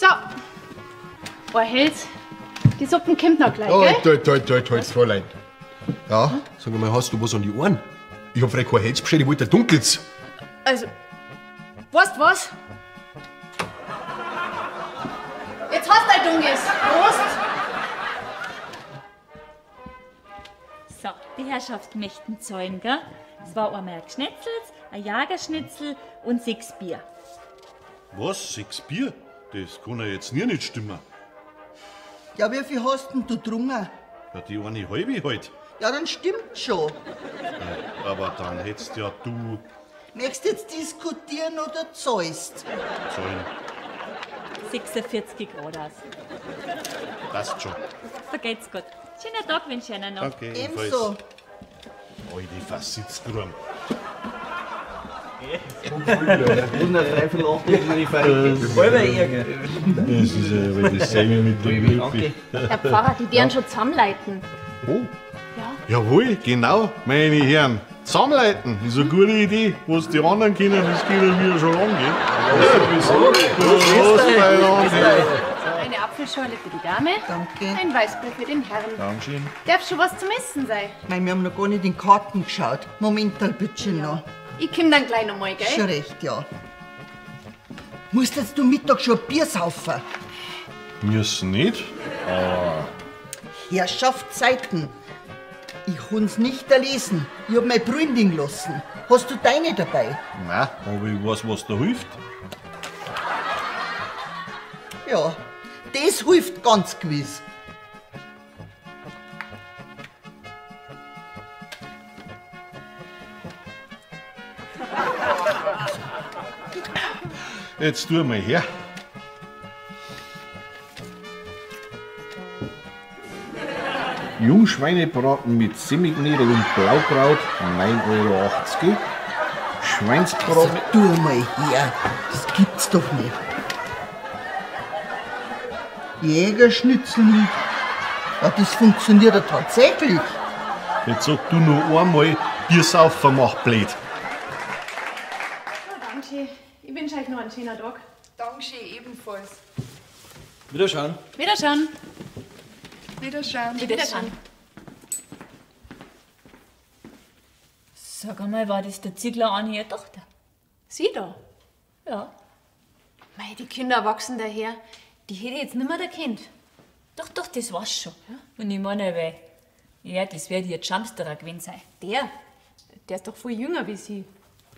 So, ein Hels. Die Suppen kommt noch gleich, gell? Halt, halt, halt, halt, Fräulein. Ja? Sag mal, hast du was an die Ohren? Ich hab vielleicht kein Hels bestellt, ich wollte ein Dunkels. Also, weißt was? Jetzt hast du ein Dunkels. Prost! So, die Herrschaften möchten zahlen, gell? Es war einmal ein Geschnetzels, ein Jagerschnitzel und 6 Bier. Was? 6 Bier? Das kann ja jetzt nie nicht stimmen. Ja, wie viel hast denn du getrunken? Ja, die eine halbe halt. Ja, dann stimmt schon. Ja, aber dann hättest ja du... Möchtest jetzt diskutieren oder zahlst? Zahlen. 46 Grad aus. Passt schon. Vergeht's gut. Schönen Tag wünsche ich Ihnen noch. Danke, ebenso. Alte Fassitzkram. Das ist ja dasselbe mit dem Danke. Herr Pfarrer, die werden schon zusammenleiten. Oh. Ja. Jawohl, genau, meine Herren. Zusammenleiten ist eine gute Idee. Was die anderen können, das können wir schon lange. Gell? Prost, Eine Apfelschorle für die Dame. Danke. Ein Weißbier für den Herrn. Dankeschön. Darf schon was zum Essen sein? Nein, wir haben noch gar nicht in Karten geschaut. Moment, bitte noch. Ich komm dann gleich nochmal, gell? Schon recht, ja. Musst jetzt du Mittag schon ein Bier saufen? Müssen nicht, aber... Herrschaftszeiten. Ich kann's nicht erlesen. Ich hab mein Brühen liegen lassen. Hast du deine dabei? Nein, aber ich weiß, was da hilft. Ja, das hilft ganz gewiss. Jetzt tu mal her. Jungschweinebraten mit Semmelknödel und Blaukraut, 9,80 €. Schweinsbraten. Also, tu mal her, das gibt's doch nicht. Jägerschnitzel mit. Ja, das funktioniert ja tatsächlich. Jetzt sag du nur einmal, Biersaufen macht blöd. Oh, danke. Ich wünsche euch noch einen schönen Tag. Dankeschön, ebenfalls. Wiederschauen. Wiederschauen. Wiederschauen. Wiederschauen. Sag einmal, war das der Ziegler an ihre Tochter? Sie da? Ja. Mei, die Kinder wachsen daher. Die hätte ich jetzt nimmer erkannt. Doch, doch, das war's schon. Ja? Und ich meine, weil, ja, das wird ihr Jumpsterer gewesen sein. Der? Der ist doch viel jünger wie sie.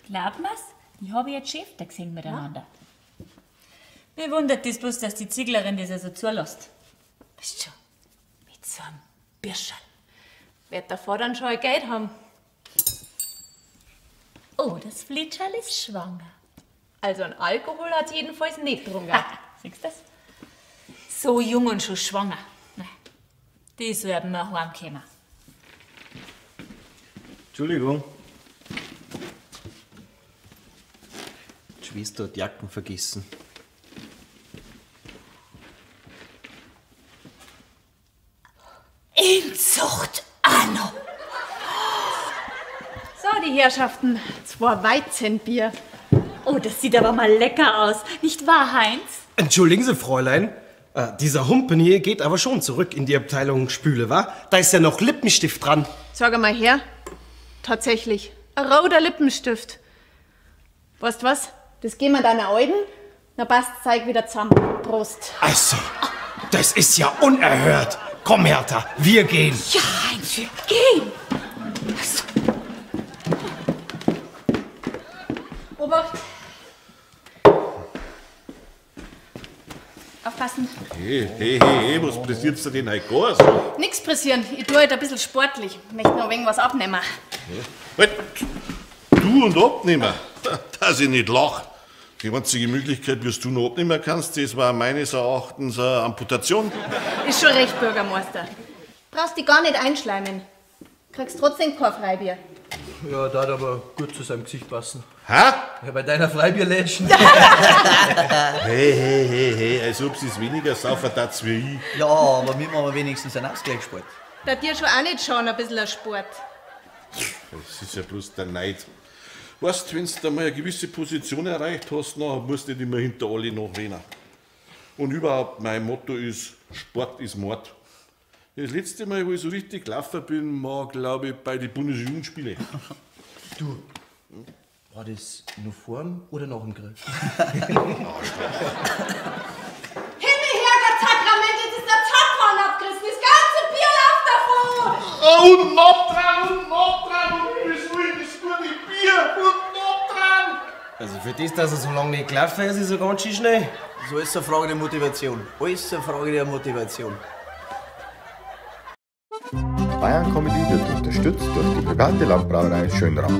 Glaub mir's, ich habe jetzt Chef da gesehen miteinander. Ja? Mir wundert das bloß, dass die Zieglerin das also zulässt. Weißt schon, mit so einem Birscherl. Wird der Vater dann schon ein Geld haben. Oh, das Flitscherl ist schwanger. Also an Alkohol hat sie jedenfalls nicht getrunken. Siehst du das? So jung und schon schwanger. Na, die sollten wir heimkommen. Entschuldigung. Die Schwester hat Jacken vergessen. Inzucht Anno! So, die Herrschaften, 2 Weizenbier. Oh, das sieht aber mal lecker aus. Nicht wahr, Heinz? Entschuldigen Sie, Fräulein. Dieser Humpen hier geht aber schon zurück in die Abteilung Spüle, wa? Da ist ja noch Lippenstift dran. Sag mal her. Tatsächlich, ein roter Lippenstift. Weißt was? Das geben wir deiner Alten, dann passt das Zeug wieder zusammen. Prost. Also, das ist ja unerhört. Komm, Hertha, wir gehen. Ja, Heinz, wir gehen. Also. Obacht. Aufpassen. Hey, hey, hey, hey, was pressiert's dir denn heute gar so? Nix pressieren. Ich tue heute ein bisschen sportlich. Möchte noch ein wenig was abnehmen. Ja. Halt, du und abnehmen? Dass ich nicht lach. Die einzige Möglichkeit, wie du noch abnehmen kannst, das war meines Erachtens eine Amputation. Ist schon recht, Bürgermeister. Brauchst dich gar nicht einschleimen. Kriegst trotzdem kein Freibier. Ja, da hat aber gut zu seinem Gesicht passen. Hä? Ja, bei deiner Freibierlädchen. Hey, hey, hey, hey, als ob sie's weniger saufen tat wie ich. Ja, aber wir machen wenigstens einen Ausgleichssport. Da dir schon auch nicht schauen, ein bisschen ein Sport. Das ist ja bloß der Neid. Weißt, wenn du mal eine gewisse Position erreicht hast, dann musst du nicht immer hinter alle nachrennen. Und überhaupt, mein Motto ist, Sport ist Mord. Das letzte Mal, wo ich so richtig gelaufen bin, war, glaube ich, bei den Bundesjugendspielen. Du, war das noch vorm oder nach dem Krieg? Himmel, Herrgott, Sakrament, jetzt ist der Zapfhahn abgerissen, das ganze Bier läuft davon! Oh, und noch dran, und noch dran, und Himmels Willen, das gute Bier, und noch dran! Also für das, dass er so lange nicht gelaufen ist, ist er ganz schön schnell. So ist eine Frage der Motivation. Alles eine Frage der Motivation. Bayern Comedy wird unterstützt durch die private Landbrauerei Schönrath.